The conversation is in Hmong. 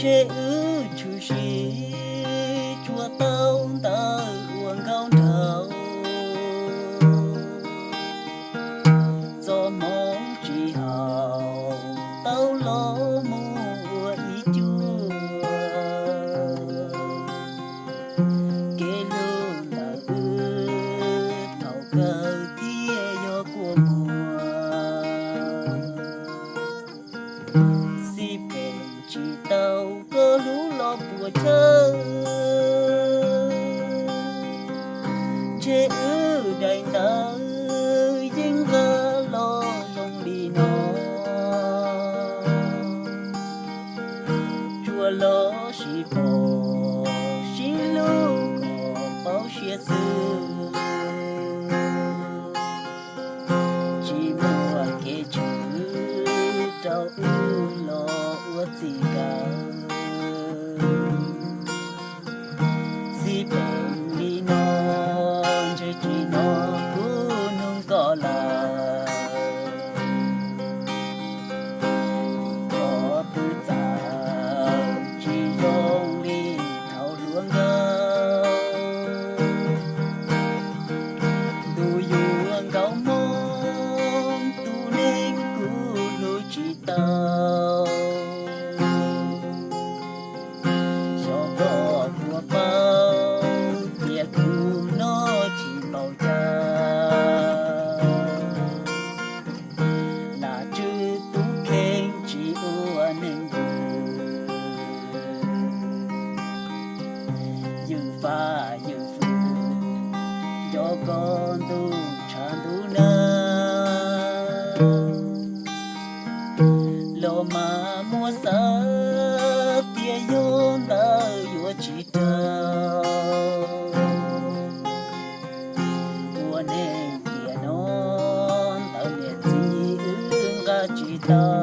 Ntshe wb tshwm sim tsuas tau ntawv ua nkauj nraug, txoj hmoov tsis haum tau los mus ua ib cuag. Kev hlub ntawm wb thaum kawg thiaj yog kua muag. Xij peem tsis tau koj hlub los puas tsawg, ntshe wb daim ntawv yeej nqa los zoo li no. Tsuas los sib pom sib hlub kom paub siab xwb, tsis muaj kev tshwm rau wb los ua txij nkawm. Xij peem li no, ntshe tsis hnov kuv nug koj lawm, vim koj twb txawj tsis zoo li thaum hluas nkauj. Ntuj yuav nkauj hmoob tus neeg kuv hlub tsis tau, xyov koj puas paub tias kuv no tsis npaum cas. Lam Tswv Tub Kheej tsis ua neeg vwm, ywm faj ywm fwm nco koj ntuj tshav ntuj nag. Los mas muab xav tias yog ntawd yuav tsis raug. Ua neeg tiam no ntawd niam txiv wb nqa tsis tau.